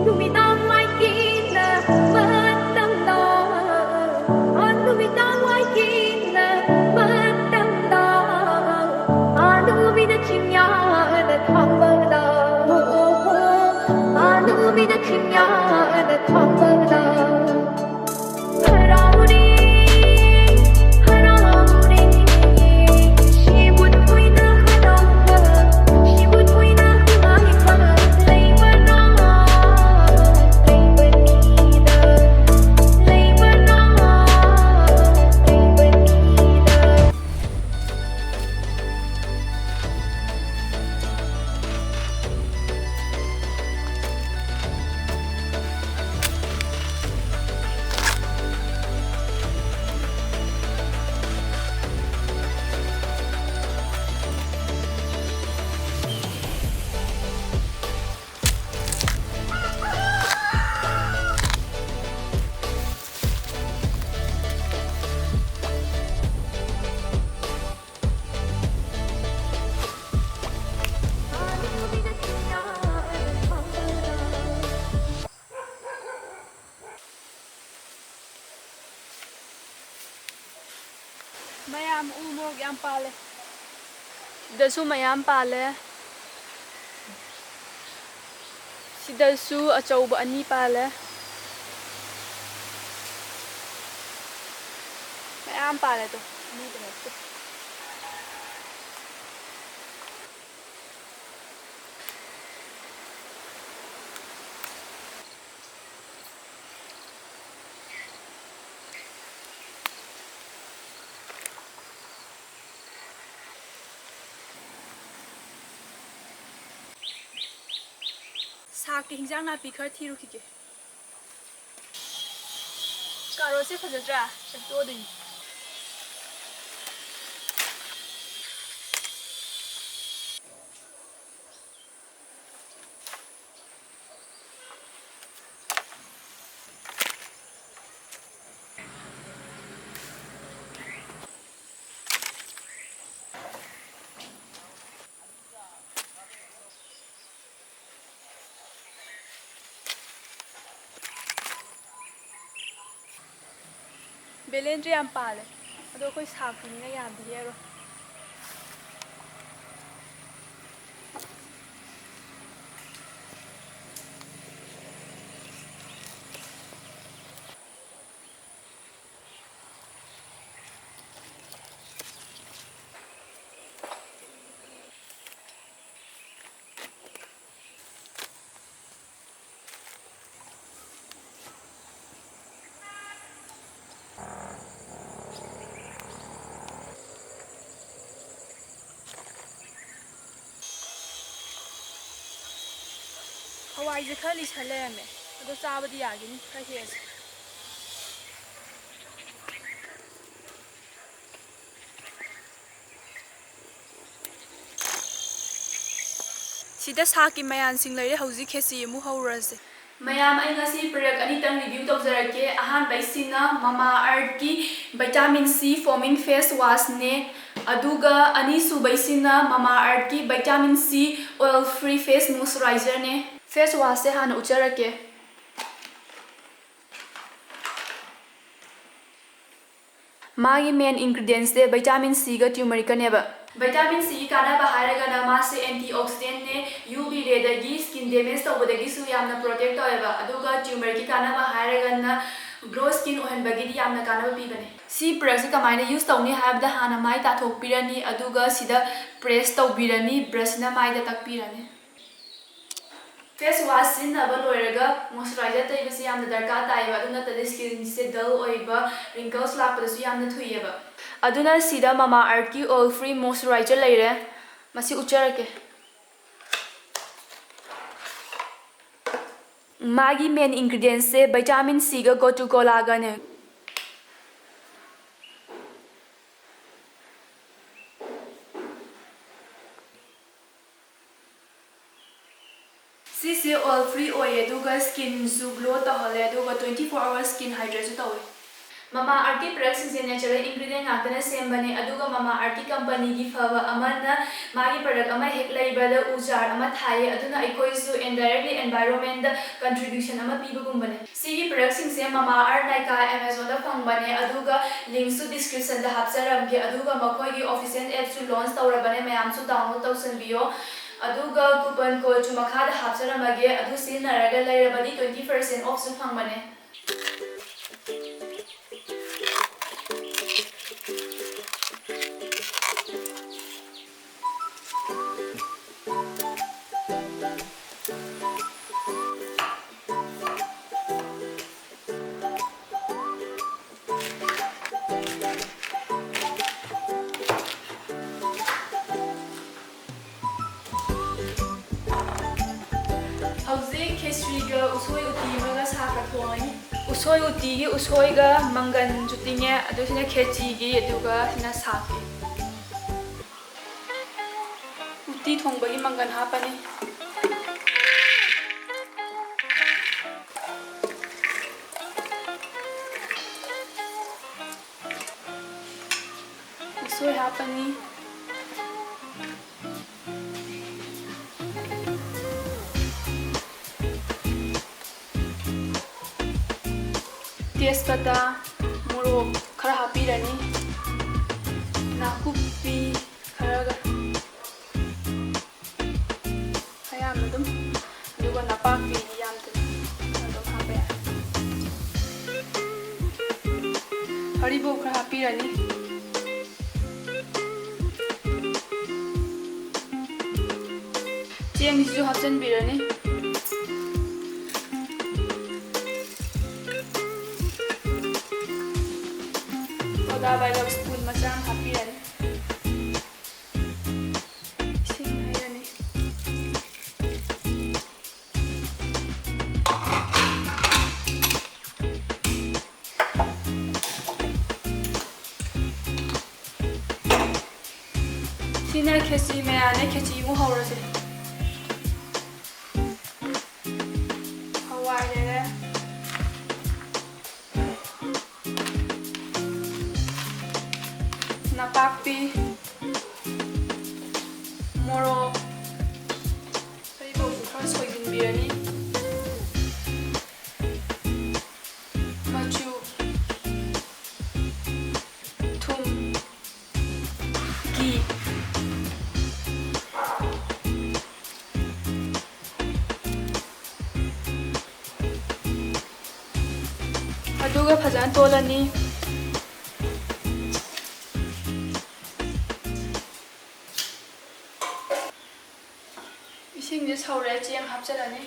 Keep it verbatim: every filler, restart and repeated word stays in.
ꯅꯨꯃꯤꯗꯥꯡ ꯋꯥꯏꯒꯤꯅ ꯃꯇꯝꯗ, ꯑ, ꯅꯨꯃꯤꯗꯥꯡ ꯋꯥꯏꯒꯤꯅ ꯃꯇꯝꯗ, ꯑ, ꯅꯨꯃꯤꯠꯅ ꯆꯤꯡꯌꯥꯗ ꯊꯥꯡꯕꯗ, ꯑ, ꯅꯨꯃꯤꯠꯅ ꯆꯤꯡꯌꯥꯗ ꯊꯥꯡꯕꯗ꯫ ꯍꯔꯥꯎꯔꯤ, ꯍꯔꯥꯎꯔꯤ, ꯁꯤꯕꯨ ꯊꯣꯏꯅ ꯍꯔꯥꯎꯕ, ꯁꯤꯕꯨ ꯊꯣꯏꯅ ꯅꯨꯡꯉꯥꯏꯕ ꯂꯩꯕꯅ, ꯂꯩꯕꯅꯤꯗ, ꯂꯩꯕꯅ, ꯂꯩꯕꯅꯤꯗ꯫ ꯃꯌꯥꯝ ꯎ ꯃꯣꯔꯣꯛ ꯌꯥꯝ ꯄꯥꯜꯂꯦ꯫ ꯁꯤꯗꯁꯨ ꯃꯌꯥꯝ ꯄꯥꯜꯂꯦ꯫ ꯁꯤꯗꯁꯨ ꯑꯆꯧꯕ ꯑꯅꯤ ꯄꯥꯜꯂꯦ꯫ ꯃꯌꯥꯝ ꯄꯥꯜꯂꯦ ꯑꯗꯣ꯫ ꯑꯅꯤꯗ ꯅꯠꯇꯦ꯫ ꯁꯥꯛꯀꯤ ꯍꯤꯟꯖꯥꯡ ꯅꯥꯄꯤ ꯈꯔ ꯊꯤꯔꯨꯈꯤꯒꯦ꯫ ꯀꯥꯔꯣꯠꯁꯦ ꯐꯖꯗ꯭ꯔꯥ? ꯁꯦꯝꯇꯣꯛꯑꯗꯣꯏꯅꯤ꯫ ꯕꯦꯂꯦꯟꯗ꯭ꯔꯤ ꯌꯥꯝ ꯄꯥꯜꯂꯦ, ꯑꯗꯣ ꯑꯩꯈꯣꯏ ꯁꯥꯛ ꯄꯤꯅꯤꯡꯉꯥꯏ ꯌꯥꯝꯗꯤ ꯍꯦꯛꯑꯔꯣꯏ꯫ ꯍꯋꯥꯏꯁꯦ ꯈꯔ ꯂꯤꯁꯜ ꯂꯩꯔꯝꯃꯦ, ꯑꯗꯣ ꯆꯥꯕꯗꯤ ꯌꯥꯒꯤꯅꯤ, ꯈꯔ ꯍꯦꯛꯑꯁꯦ꯫ ꯁꯤꯗ ꯁꯥꯛꯀꯤ ꯃꯌꯥꯟꯁꯤꯡ ꯂꯩꯔꯦ, ꯍꯧꯖꯤꯛ ꯈꯦꯆꯤ ꯑꯃꯨꯛ ꯍꯧꯔꯁꯦ꯫ ꯃꯌꯥꯝ, ꯑꯩ ꯉꯁꯤ product ꯑꯅꯤꯇꯪ review ꯇꯧꯖꯔꯛꯀꯦ꯫ ꯑꯍꯥꯟꯕꯩꯁꯤꯅ ꯃꯃꯥ ꯑꯔꯠꯀꯤ vitamin C foaming face washꯅꯦ, ꯑꯗꯨꯒ ꯑꯅꯤꯁꯨꯕꯩꯁꯤꯅ ꯃꯃꯥ ꯑꯔꯠꯀꯤ vitamin C oil free face moisturiserꯅꯦ꯫ Face washꯁꯦ ꯍꯥꯟꯅ ꯎꯠꯆꯔꯛꯀꯦ꯫ ꯃꯥꯒꯤ main ingredientsꯁꯦ vitamin Cꯒ turmericꯀꯅꯦꯕ꯫ Vitamin Cꯒꯤ ꯀꯥꯟꯅꯕ ꯍꯥꯏꯔꯒꯅ ꯃꯥꯁꯦ antioxidantꯅꯦ, UV rayꯗꯒꯤ skin damage ꯇꯧꯕꯗꯒꯤꯁꯨ ꯌꯥꯝꯅ protect ꯇꯧꯋꯦꯕ꯫ ꯑꯗꯨꯒ turmericꯀꯤ ꯀꯥꯟꯅꯕ ꯍꯥꯏꯔꯒꯅ glow skin ꯑꯣꯏꯍꯟꯕꯒꯤꯗꯤ ꯌꯥꯝꯅ ꯀꯥꯟꯅꯕ ꯄꯤꯕꯅꯦ꯫ ꯁꯤ productꯁꯦ ꯀꯃꯥꯏꯅ use ꯇꯧꯅꯤ ꯍꯥꯏꯕꯗ, ꯍꯥꯟꯅ ꯃꯥꯏ ꯇꯥꯊꯣꯛꯄꯤꯔꯅꯤ, ꯑꯗꯨꯒ ꯁꯤꯗ press ꯇꯧꯕꯤꯔꯅꯤ, brushꯅ ꯃꯥꯏꯗ ꯇꯛꯄꯤꯔꯅꯤ꯫ Face wash ꯁꯤꯖꯤꯟꯅꯕ ꯂꯣꯏꯔꯒ moisturiser ꯇꯩꯕꯁꯤ ꯌꯥꯝꯅ ꯗꯔꯀꯥꯔ ꯇꯥꯏꯌꯦꯕ, ꯑꯗꯨ ꯅꯠꯇ꯭ꯔꯗꯤ skinꯁꯦ dull ꯑꯣꯏꯕ, wrinkles ꯂꯥꯛꯄꯗꯁꯨ ꯌꯥꯝꯅ ꯊꯨꯏꯌꯦꯕ꯫ ꯑꯗꯨꯅ ꯁꯤꯗ ꯃꯃꯥ ꯑꯔꯠꯀꯤ oil free moisturiser ꯂꯩꯔꯦ, ꯃꯁꯤ ꯎꯠꯆꯔꯛꯀꯦ꯫ ꯃꯥꯒꯤ main ingredientsꯁꯦ vitamin Cꯒ gotu kolaꯒꯅꯦ꯫ ꯁꯤꯁꯦ oil free ꯑꯣꯏꯌꯦ, ꯑꯗꯨꯒ skinꯁꯨ glow ꯇꯧꯍꯜꯂꯦ, ꯑꯗꯨꯒ twenty four hours skin hydrateꯁꯨ ꯇꯧꯋꯦ꯫ ꯃꯃꯥ ꯑꯥꯔꯠꯀꯤ ꯄ꯭ꯔꯗꯛꯁꯤꯡꯁꯦ ꯅꯦꯆꯔꯦꯜ ꯏꯟꯒ꯭ꯔꯤꯗꯤꯌꯦꯟ ꯉꯥꯛꯇꯅ ꯁꯦꯝꯕꯅꯦ, ꯑꯗꯨꯒ ꯃꯃꯥ ꯑꯥꯔꯠꯀꯤ ꯀꯝꯄꯅꯤꯒꯤ ꯐꯕ ꯑꯃꯅ ꯃꯥꯒꯤ ꯄ꯭ꯔꯗꯛ ꯑꯃ ꯍꯦꯛ ꯂꯩꯕꯗ ꯎ ꯆꯥꯔ ꯑꯃ ꯊꯥꯏꯌꯦ, ꯑꯗꯨꯅ ꯑꯩꯈꯣꯏꯁꯨ ꯏꯟꯗꯥꯏꯔꯦꯛꯂꯤ ꯑꯦꯟꯚꯥꯏꯔꯣꯟꯃꯦꯟꯗ ꯀꯟꯇ꯭ꯔꯤꯕ꯭ꯌꯨꯁꯟ ꯑꯃ ꯄꯤꯕꯒꯨꯝꯕꯅꯦ꯫ ꯁꯤꯒꯤ ꯄ꯭ꯔꯗꯛꯁꯤꯡꯁꯦ ꯃꯃꯥ ꯑꯥꯔꯠ ꯅꯥꯏꯀꯥ ꯑꯦꯃꯥꯖꯣꯟꯗ ꯐꯪꯕꯅꯦ, ꯑꯗꯨꯒ ꯂꯤꯡꯁꯨ ꯗꯤꯁꯀ꯭ꯔꯤꯞꯁꯟꯗ ꯍꯥꯞꯆꯔꯝꯒꯦ, ꯑꯗꯨꯒ ꯃꯈꯣꯏꯒꯤ ꯑꯣꯐꯤꯁꯤꯌꯦꯜ ꯑꯦꯞꯁꯨ ꯂꯣꯟꯆ ꯇꯧꯔꯕꯅꯦ, ꯃꯌꯥꯝꯁꯨ ꯗꯥꯎꯟꯂꯣꯗ ꯇꯧꯁꯟꯕꯤꯌꯣ꯫ ꯑꯗꯨꯒ ꯀꯨꯄꯟ ꯀꯣꯗꯁꯨ ꯃꯈꯥꯗ ꯍꯥꯞꯆꯔꯝꯃꯒꯦ, ꯑꯗꯨ ꯁꯤꯖꯤꯟꯅꯔꯒ ꯂꯩꯔꯕꯗꯤ ꯇ꯭ꯋꯦꯟꯇꯤ ꯄꯔꯁꯦꯟ ꯑꯣꯐꯁꯨ ꯐꯪꯕꯅꯦ꯫ ꯍꯧꯖꯤꯛ ꯈꯦꯆ꯭ꯔꯤꯒ ꯎꯁꯣꯏ ꯎꯇꯤ ꯑꯃꯒ ꯁꯥꯒ ꯊꯣꯡꯉꯅꯤ꯫ ꯎꯁꯣꯏ ꯎꯇꯤꯒꯤ ꯎꯁꯣꯏꯒ ꯃꯪꯒꯟꯁꯨ ꯇꯤꯡꯉꯦ, ꯑꯗꯨ ꯁꯤꯅ ꯈꯦꯆꯤꯒꯤ, ꯑꯗꯨꯒ ꯁꯤꯅ ꯁꯥꯛꯀꯤ꯫ ꯎꯇꯤ ꯊꯣꯡꯕꯒꯤ ꯃꯪꯒꯟ ꯍꯥꯞꯄꯅꯤ꯫ ꯎꯁꯣꯏ ꯍꯥꯞꯄꯅꯤ꯫ ꯇꯦꯖꯄꯇꯥ, ꯃꯣꯔꯣꯛ ꯈꯔ ꯍꯥꯞꯄꯤꯔꯅꯤ, ꯅꯥꯀꯨꯞꯄꯤ ꯈꯔꯒ, ꯑꯌꯥꯝꯕ ꯑꯗꯨꯝ, ꯑꯗꯨꯒ ꯅꯄꯥꯛꯄꯤ ꯌꯥꯝꯗꯅ ꯑꯗꯨꯝ ꯍꯥꯞꯄ ꯌꯥꯏ꯫ ꯍꯔꯤꯕꯣꯞ ꯈꯔ ꯍꯥꯞꯄꯤꯔꯅꯤ꯫ ꯆꯦꯡꯁꯤꯁꯨ ꯍꯥꯞꯆꯤꯟꯕꯤꯔꯅꯤ꯫ ꯁꯣꯗꯥ ꯕꯥꯏꯒꯞ ꯁ꯭ꯄꯨꯟ ꯃꯆꯥ ꯑꯃ ꯍꯥꯞꯄꯤꯔꯅꯤ꯫ ꯏꯁꯤꯡ ꯍꯩꯔꯅꯤ꯫ ꯁꯤꯅ ꯈꯦꯆꯤ ꯃꯌꯥꯅꯦ, ꯈꯦꯆꯤ ꯑꯃꯨꯛ ꯍꯧꯔꯁꯦ꯫ ꯍꯋꯥꯏ ꯂꯩꯔꯦ꯫ ꯄꯤ, ꯃꯣꯔꯣꯛ, ꯍꯔꯤꯕꯣꯞꯁꯨ ꯈꯔ ꯁꯣꯏꯖꯤꯟꯕꯤꯔꯅꯤ꯫ ꯃꯆꯨ, ꯊꯨꯝ, ꯘꯤ꯫ ꯑꯗꯨꯒ ꯐꯖꯅ ꯇꯣꯠꯂꯅꯤ꯫ ꯏꯁꯤꯡꯁꯦ ꯁꯧꯔꯦ, ꯆꯦꯡ ꯍꯥꯞꯆꯤꯜꯂꯅꯤ꯫